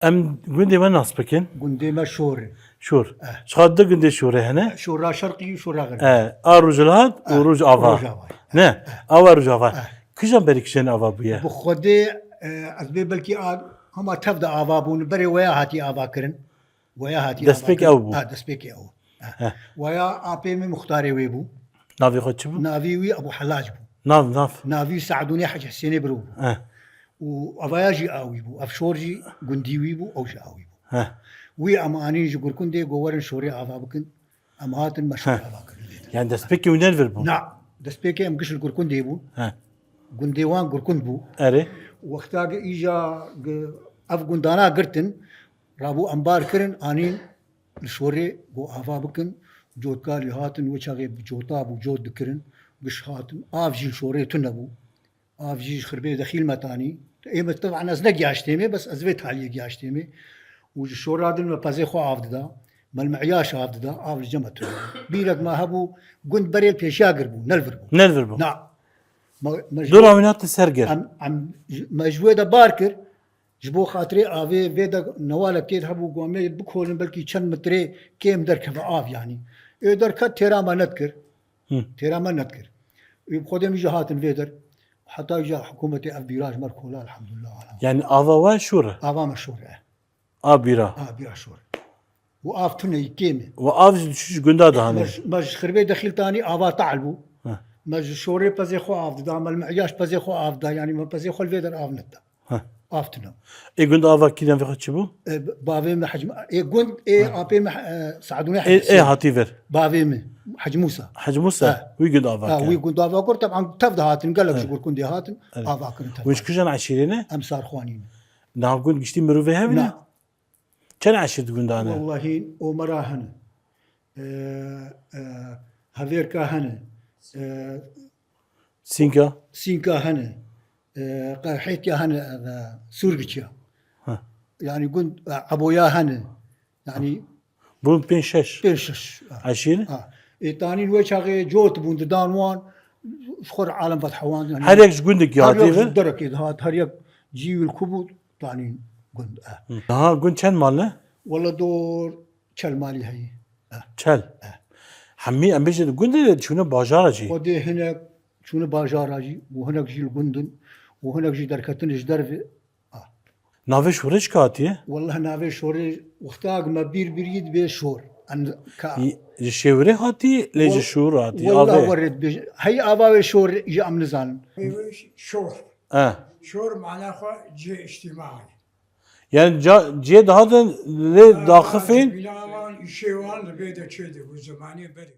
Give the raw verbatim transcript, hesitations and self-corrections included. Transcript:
Em gundê me nas bikin. Gundê me Şor e. Şor. Eh. Çiqa du gundê Şorê hene? Şora Şerqî û Şora Xerbî. Eh, a Rojhilat û Eh, Rojava. Rojava. Ne, ava Rojava. Eh. Kijan berî kijen ava bûye? Bi Xwedê, eh, ez bê belkî a, hema tev de ava bûn. Berê weya hatî ava kirin. Weya hatî Destpêk ava ew kirin. bû. Ha, destpêkê ew. Ha. Heh. Weya apê min muxtarê wê bû. Navê xwe çi bû? Navî wî Ebû Helac bû. Nav, nav. Navî Seedûnê Hec Hisênê biro bû. Heh. Û evaya jî a wî bû. Ev Şor jî gundî wî bû, ew jî a wî bû. Heh. Wî em anîn ji Gurkundê, got werin Şorê ava bikin. Em hatin me Şor Heh. ava kirin lê de. Yani destpêkê wî ne li vir bû? Na, destpêkê em giş li Gurkundê bûn. Heh. Gundê wan Gurkund bû. Erê. Wexta ge îja ge ev gundana girtin, rabû embar kirin, anîn li Şorê got ava bikin. Cotkarî hatin, wê çaxê bi cota bû, cot dikirin. Giş hatin. Av jî li Şorê tune bû. Av jî ji Xirbê Dexîl me tanî. Ê me teban ez negiyaştê me, bes ez vê taliyê giyaştê me. Û ji Şora din me pezê xwe av dida. Me li Mi'yaş av dida, av li cem me tune. Bîrek me hebû, gund berê li pêşiya gir bû, ne li vir bû. Ne li vir bû. Na. Me, me ji Dora bo wî nate ser gir. Em, em, me ji wê de bar kir. Ji bo xatirê avê vê de newalek tê de hebû, got em ê bikolin, belkî çend metrê kêm derkeve av yanî. Ê derket têra me nedikir. Hı. Têra me nedikir. Ê bi Xwedê min jî hatin vê der. Heta îja hikûmetê ev bîra ji me re kola, elhamdulillah, elhamdulillah. Yani ava we Şor e? Ava me Şor e. A bîra. A bîra Şor e. Û av tune yî kêm e. Û av jî diçû ji gunda de hane? Me ji, me ji Xirbê Dexîl tanî ava tehl bû. Hı. Me ji Şorê pezê xwe av dida, me li Mi'yaş pezê xwe av dida. Yanî me pezê xwe li vê der av nedida. Heh. Av tune. Ê gund ava kî, navê xwe çi bû? E, bavê me Hecm-, ê gund, ê Heh. apê me, e, Seedûnê Ê, ê Hecî. hatî vir. Bavê me Hecî Musa. Hecî Musa, Heh. wî gund ava Ha, kir. wî gund ava kir, teban tev de hatin, gelek ji Evet. Gurkundê hatin, Evet. ava kirin tev. Hûn ji kijan eşîrê ne? Em Sarxwanî ne. Niha gund giştî mirovê hevî ne? Na. Çend eşîr di gunda ne? Wellahî Omera hene. E, e, Hevêrka hene. E, Sînka? Sînka hene. E, Qerhêtya hene, e, Sûrgiçya. Ha. Yani gund, e, Eboya hene. Yani Bûn pênc şeş. Pênc şeş. Ha. Eşîr? Ha. Ê tanîn wê çaxê cot bûn didan wan, ji xwe re alem vedhewan. Yani Her yek ji gundekî her hatî yek vir? ji derekê dihat, her yek cî wî li ku bû, tanîn gund. E. Hı. Niha gund çend mal ne? Wele dor çel malî heye. E. Çel? E. Hemî em bêjin gundê de çûne bajara jî? Xwedê hinek çûne bajara jî û hinek jî li gund in û hinek jî derketine ji derve. Ah. Navê Şorê çi hatiye? Wellah navê Şorê wexta me bîr birî dibê Şor. En ka Y-, ji Şêwirê hatî, lê ji Wel-, Şor hatî, wellah avê. Werê dibê. Hey ava wê Şor jî em nizanin. Şor. Eh. Şor mana xwe cihê îctîmaî. Yani ca-, cihê dihatin lê daxifên. Bîna wan, îşê wan li vê de çê dibû zemanê berê.